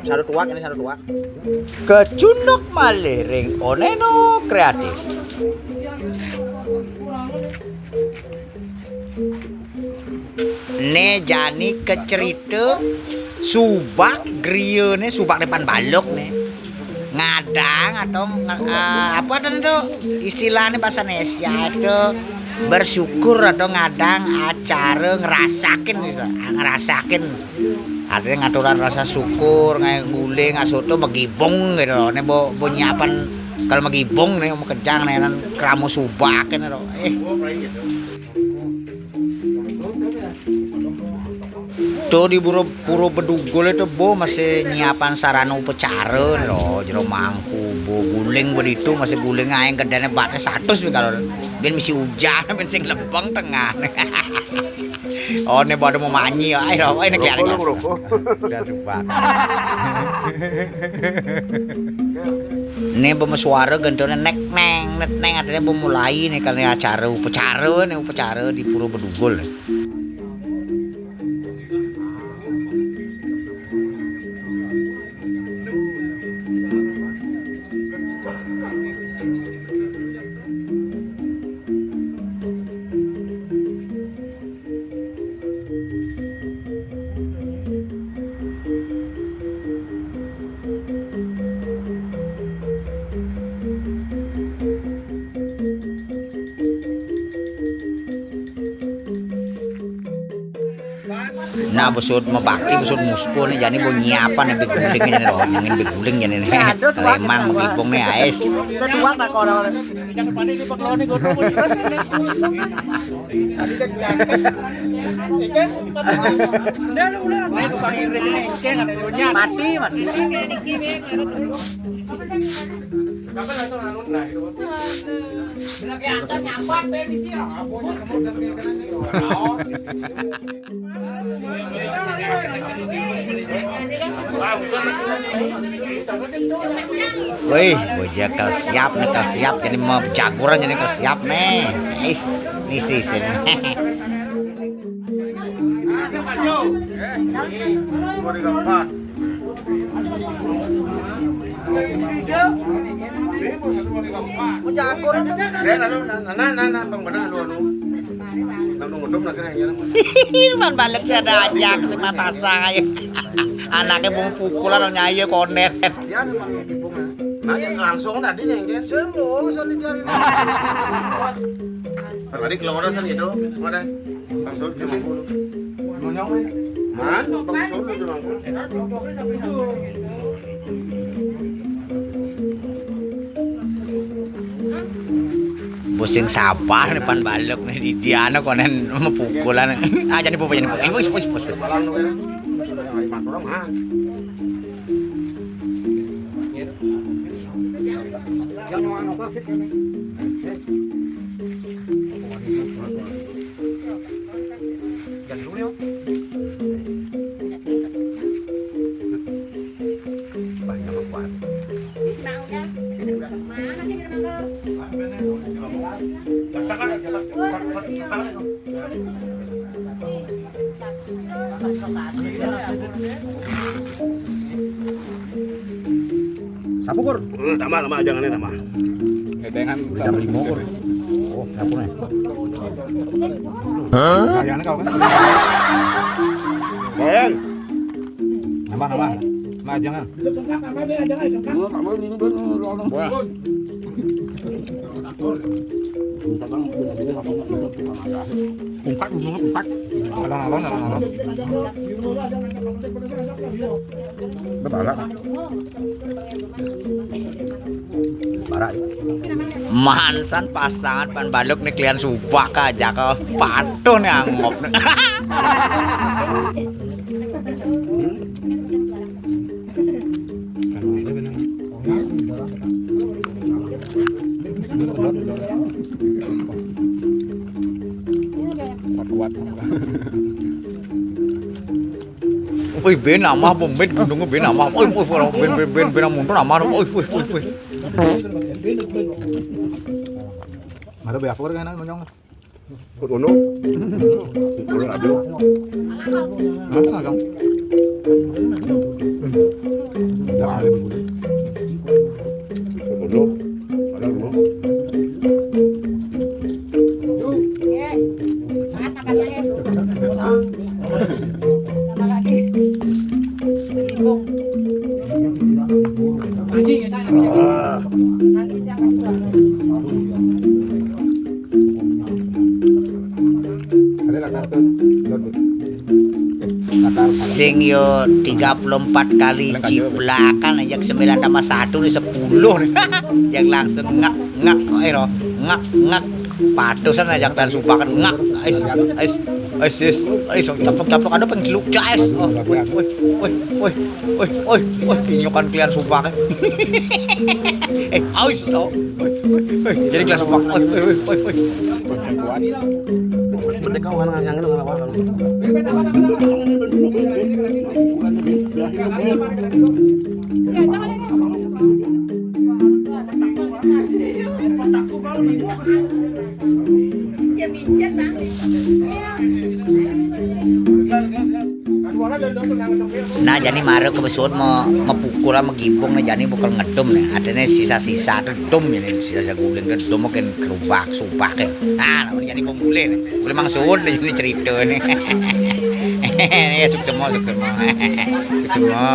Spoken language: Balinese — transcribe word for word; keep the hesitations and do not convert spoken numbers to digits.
Satu tuak ini, satu tuak. Kecunduk malih ring Oneno Kreatif. Né jani kacerita subak griya né, subak depan baluk né. Ngadang atau nge-, eh, apa adané to? Istilahné bahasa Indonesia to bersyukur atau ngadang acara ngerasakin gitu. Ah, ngerasakin. Artinya ngaturan rasa syukur, ngaé guling, ngasoto, magibung gitu. Né bo, bo nyiapan kalau magibung né, makejang né, nan krama subakin to. Eh. To di Pura, Pura Bedugul to bo masih nyiapan sarana upacara lho, jero mangku, bo guling beditu masih guling aé gedéné batné satus nih kalau ben misi ujan, ben sing lebeng tengah. Oh, né pada mau manyi, ayo, ini kelihatan. Rokok lu, rokok. Udah debat. Né bo masuara gentoné nek neng, nek neng artinya bo mulai né kali acara upacara né, upacara di Pura Bedugul. Nah, besut mabakti, besut musku nih, jani bo nyiapan nih, beguling nih, loh, nyengin beguling jani nih. Lemang, begibung nih, ais. Udah dua tak orang. Mati, mati. Wih, bocah kal siap nih, kal siap jadi mau jagoan jadi kal siap nih. Is, is, is. Mau jagoan. Eh, lalu, nah, nah, nah, nah, nah, Bang, benar, aduh, aduh. Lalu ngedum lagi, ya. Pan balik sih ada aja, si Matasa aja. Anaknya mau pukulan, nyai konet. Dia ada, Bang, di bunga. Nah, ya, langsung tadi, ya, dia. Semua, soalnya dia ini. Tadi keluar sana gitu, mana? Bang Sul, lima puluh. Mana? Bang Sul, lima puluh. Pusing sabar nih pan baluk nih di diana konen mepukulan. Ah, jangan dipukul, jangan dipukul. Eh, pus, pus, pus. Sapu, Kur. Eh, tambah, tambah, jangan ini tambah. Ngedengan jam lima, Kur. Oh, sapu nih. Hah? Kayaknya kau kan. Bayang. Nambah, nambah. Nambah, jangan. Wah. Ungkat, gunung ungkat. Alon-alon, alon-alon. Barak. Barak. Mansan pasangan pan baluk nih kalian subak aja ke patuh nih anggap nih. Kuat-kuat. Wih, ben amah pemit gunungnya ben amah. Wih, wih, wih, ben, ben, ben, ben mundur amah. Wih, wih, wih, wih. Ada banyak orang kan nonyong. Kok ono? Ono ada. Mana, Kang? Sing yo tiga puluh empat kali ciplekan, ajak sembilan tambah satu nih sepuluh nih. Yang langsung ngak, ngak, eh, roh, ngak, ngak. Patusan ajak dan sumpakan ngak. Ais, ais, ais, ais, ais, caplok, caplok, ada penggeluk, guys. Oh, woi, woi, woi, woi, woi, woi, woi, woi, inyokan kalian sumpakan. Eh, aus, oh. Woi, woi, woi, jadi kalian sumpakan. Woi, woi, woi, woi, woi. Mending kau anak yang ini, anak orang. Nah, jani mara kebesuan mau ngepukul sama gibung nih, jani bakal ngedum nih. Adanya sisa-sisa tuh dum ini, sisa-sisa guling tuh dum, mungkin kerubak, sumpah kan. Nah, namanya jani pemulih nih. Boleh mangsun nih, jani cerita nih. Ini ya, suksema, suksema. Suksema.